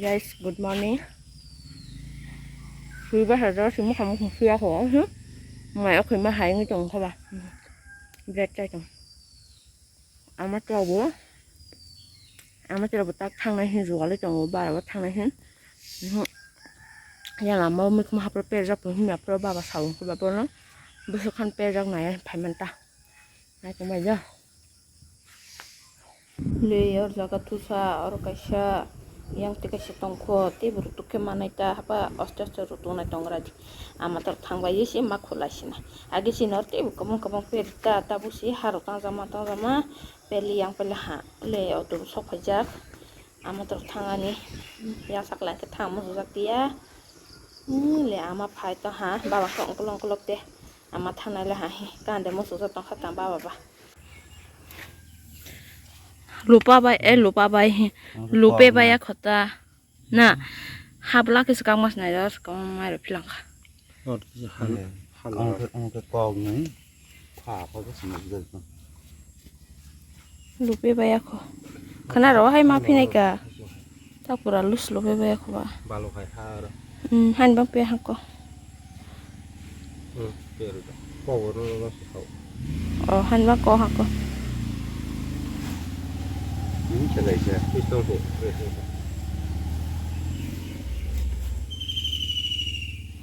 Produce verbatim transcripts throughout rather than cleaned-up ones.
Guys, good morning. Sui bwsa jora sui mokha mukhung suya kho, hmm? Mai o khoi ma hai wngwi tong kho ba. Bread chai tong. Ama chwla bo, ama chwla bo tak thangnai hin jugalwi tongo, bara bo thangnai hin. Mhm. Ya lama o mikhumu hapro perjak tong himya pro baba sawung kho ba bono. Bwswk khan perjak nai phai man ta. Nai tong bai ja. Le, or jaga thusa, oro kaisa, yang tei kaisa tongkho, tei borok tukhe manai ta, hapa aste aste rw tongnai tongra di. Ama tor thang bai se ma khulai sina. Age sini oro tei bo kwbang kwbang peri ta, tabuk se harok tangjama tangjama, peli yang peli ha, le auto bo sok phaijak. Ama tor thang ani, yang sakla khe thang muchujak tiya. Hmm, le ama phai to ha, baba khe ongkolong kolok te. Ama thangnai le ha hi, kande muchujak tongkha tang baba ba. Lupa bai, eh, lupa bai hi. Lupe bai ya khota. Na, habla khe swkang mas nai jar, swkang mai rw philang kha. Ot kisa hal-, hal-, ang khe, ang khe kok nai. Kha, kha khe swnam jai kha. Lupe bai ya kho. Khana ro hai ma phinai ka. Ta pura lus lupe bai ya kho ba. Balu khai ha ro. Hmm, han bang pe ha ko. Hmm, pero da. Ko woro no no se khao. Oh, han ba ko ha ko. Hmm, se lai se. Piston ko.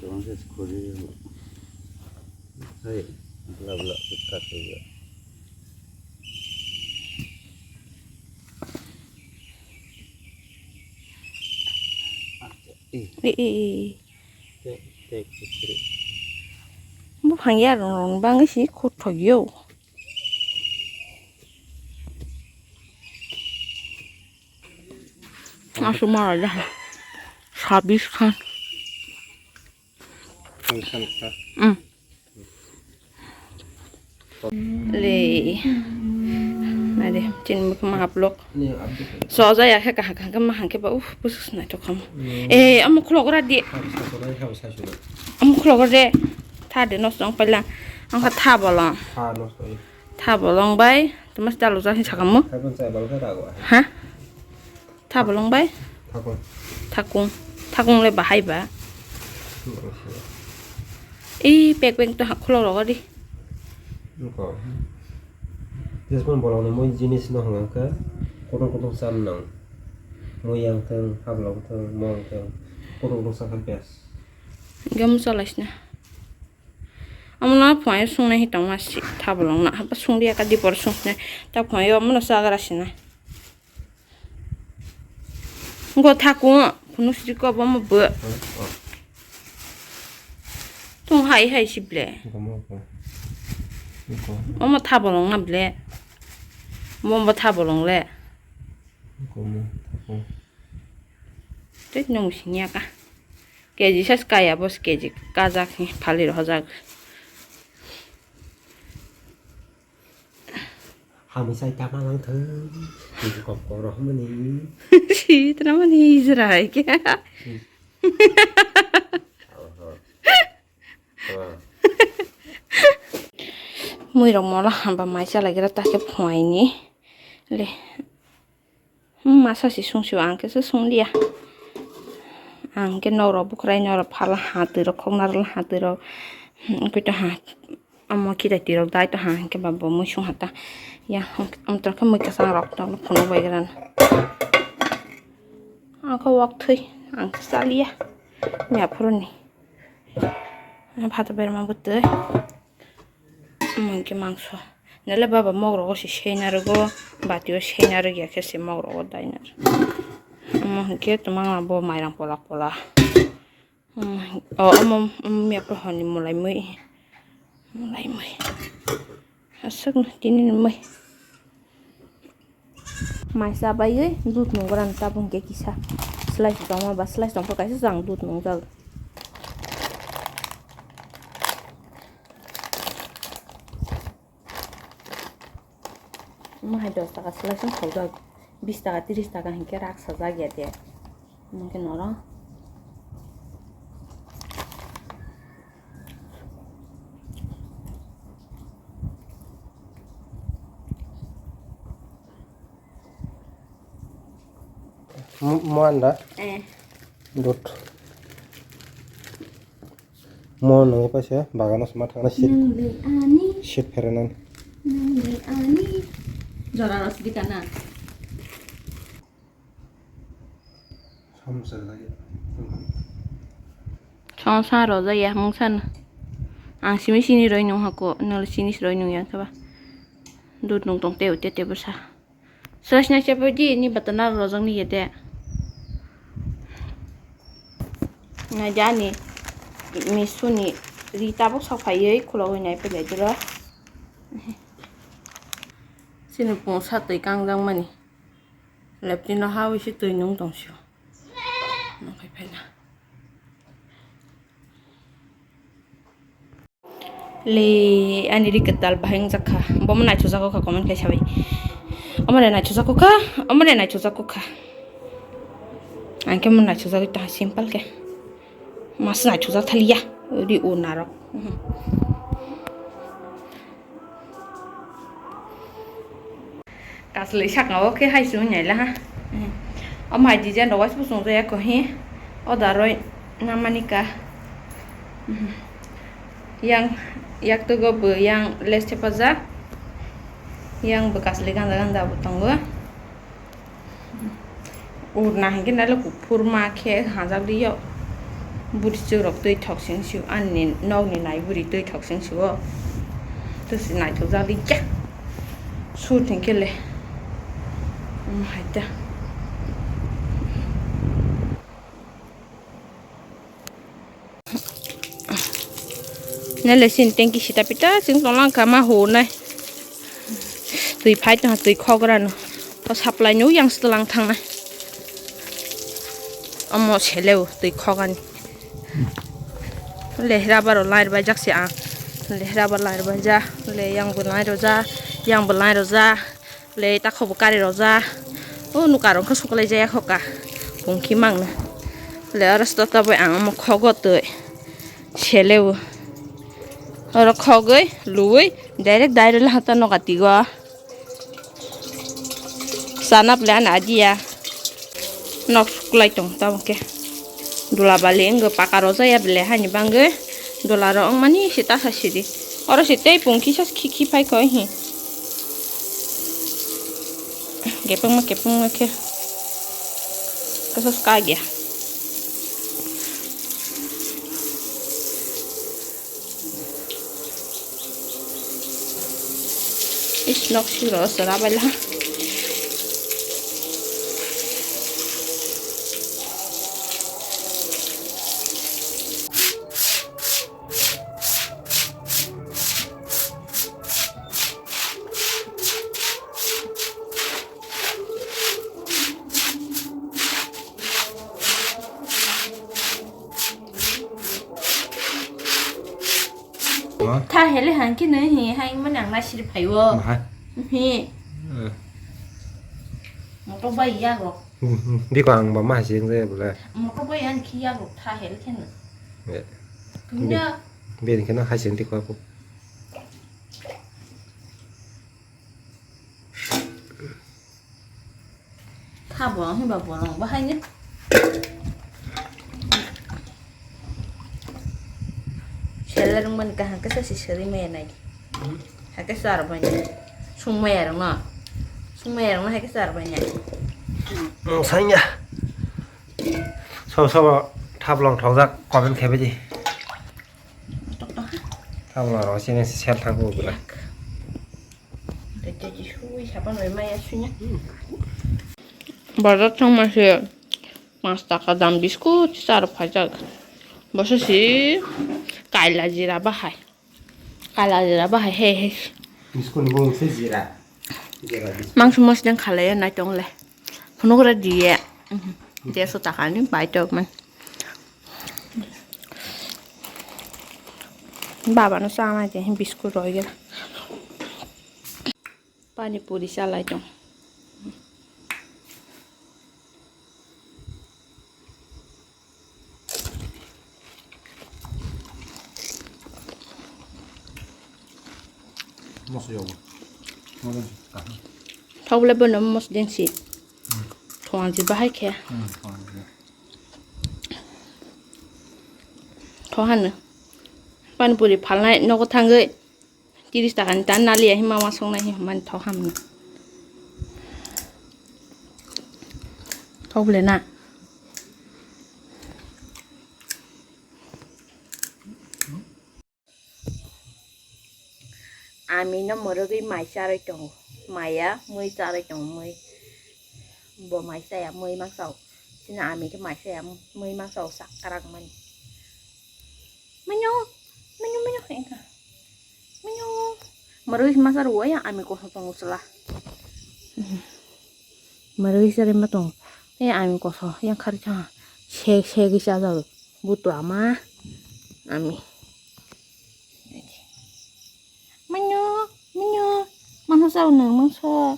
Tong se khori. Hai, bla bla ka se. Eh, eh, eh. Buphang yarwng rwng bangwi se khurthok yo. Aswk mara da. Sabis khan. Mm. Le. Nade, chini mukhe ma haplok. So, ja ya khe kaham kaham khe ma hangkhe ba, uff, busus nai to kham. Eh, amo khulok ra di. Amo khulok ra de. Tha de nos dong paila. Ang kha tha bolong. Tha bolong bai. Tumas dalu ja hin sakamo. Ha? Tha bolong bai? Thakung. Thakung. Thakung le bahai ba. Ei, pek pek to ha khulo rogo di. Nko. Jesmon bolong ni mui jinis no hwnga khe kutung kutung cham nang. Mui yang thang, hablong thang, mong thang, kutung kutung sakha bes. Gam chalais na. Amo no phunai sung nai hi tong ma si tha bolong na. Hapa sung dia ka di por sung nai. Ta phunai yo amo no chagra si na. Go thaku, phunu sri ko bo mo bo. Tung hai hai si ble. Omo tha bolong na ble. Mo bo tha bolong le. Tei nung sing ya ka. K G size kaya bo, K G kajak hi phali rohojak. Hamwi sai tama lang thung. Tini kok kok rohmani. Si tama ni Israel kya? Mui rok mola hamba mai chalai gira ta khe phuaini. Le. Hmm, masa si sung sio ang khe se sung liya. Ang khe norok bukhrai norok phala ha twi rok khokna rwla ha twi rok. Hmm, koi to ha. Amo kitai twi rok dai to ha, hingke ba bo mui sung ha ta. Ya, am tor khe mui kwchang rok to phunuk bai gran. Ang khe wak thwi, ang khe cha liya. Miya phuru ni. Phato berma bwtwi. Amo hingke mangso. Nele baba mog rogo se sena rogo, batio sena rogya khe se mog rogo daina. Amo hingke twmang bo mairang pola pola. Hmm, oh, amo, amo miya po honi mulai mui. Mulai mui. Aswk no tini ni mui. Mai cha baiwi dudh nungwi rani tabuk hingke kisa. Slice tongma ba slice tongkha kaisa jang dudh nungjak. Omo hai dos taka slice wng khaujak, bis taka, tris taka hinkhe rak sajak ya de. Omo khe norok. Mo anda. Eh. Dot. Mo nungwi paisa bagano sma thangna sit. Nungwi ani. Sit pherenani. Nungwi ani. Jora rosdi kana. Songsa rojak ya mungsan. Ang simi sini roi nung hako, nol sini roi nung yang kaba. Dut nung tong teo te te bwsa. Srasna chapodi ni batana rojak ni yede. Na jani misuni ri tabuk sok phaiwi khulogwi nai pele duro. Sini pungsa twi kangjak mani. Leptino hawi se twi nung tong sio. Nung khai phaina. Le ani ri kwtal bahai wngjakha. Bomo naithokjak kha comment khai sabai. Omore naithokjak kha, omore naithokjak kha. Ang khe mo naithokjak ta simple khe. Mas naithokjak thaliya. Ri o narok. Kaslwi sakao khe hai se wngya le ha. Omo hai design rok waisa bo chwng jaya kho hi. O da roi namani ka. Yang yaktugo bo yang lace thepajak. Yang bo kaslwi ganda ganda bo tongo. Urna hinkhe nalo kuphur ma khe hajak liyo. Buri chwrok twi thok sing sio, ani nokni nai buri twi thok sing sio. Twisi naithok jak liya. Sut hinkhe le. Um, haita. Nele sin tengki sita pita sing tonglang kama ho nai. Twi phai tong twi khogra no. To supply no yang setelang thang nai. Omo seleo twi khogani. Le rubber o line bai jak se ang. Le rubber line bai ja. Le yang bo line ro ja. Yang bo line ro ja. Le ta khobo kari roja. O nuka rong khe suklai jaya khoka. Pungki mangna. Le oro sto ta bai ang omo khogo twi. Sele o. Oro khogoi, luwi, direct direct le hata noka tigo. Sana ple ana adia. Nok suklai tong tamo khe. Dula bali wngwi paka rojaya bele hani bangwi. Dula rok wngmani se tasa sidi. Oro se tei pungki sa khi khi phai kho hi. Kepengma kepengma khe. Kasa ska gya. Is nok siro sera bela. Tha hele hangke no hi hai mani ang nasiri phaiwo. Bahai. Hi. Eh. Moto bai yak rok. Hmm, hmm. Biko ang ba ma sing je bole. Moto bai ang khi yak rok tha hele khen. Eh. Kunya. Bini khen hai sing diko aku. Tha bolong hwnba bolong bahai ni. Seller mani kaham khe sa si seri maya nai. Hakhe sar bai nai. Sung maya rok no. Sung maya rok no hakhe sar bai nai. Mung sanya. So so tha bolong thokjak comment khe bai di. Tha bolong rok sini sel thang ko gula. Bazar thangma se panch taka dam biskut char phaijak. Boso si kaila jira bahai. Kaila jira bahai he he. Biskut ni bumung se jira. Jira biskut. Mangso mosdeng khalai nai tong le. Phunuk ra diye. Deso taka ni bai tok man. Baba no sana je biskut roi gela. Pani puri salai tong. Thok le bono mosdeng si. Kuanji bahai khe. Thok hano. Pani puri phalnai nogo thangwi tiris taka ni tan naliya hima uansuknai himani thok hamni. Thok le na. Ami no mwrwgwi mai charwi tongo. Maya mui charwi tongo, mui. Bo mai chaya, mui ma chao. Chini ami khe mai chaya, mui ma chao, sak kwrak mani. Manyo, manyo, manyo, khe wngkha. Manyo. Mwrwgwi ma charwi ya, ami koso tongo chwla. Mwrwgwi charwi ma tongo. Ya ami koso, yang khari cha. Sek, sek, chajago. Butu ama. Ami. Manyo, manyo, mangsa sao nung, mangsa.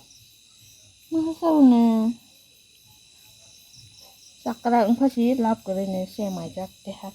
Mangsa sao nung. Sakra wngkha si lab kwrwi ni se maijak teha.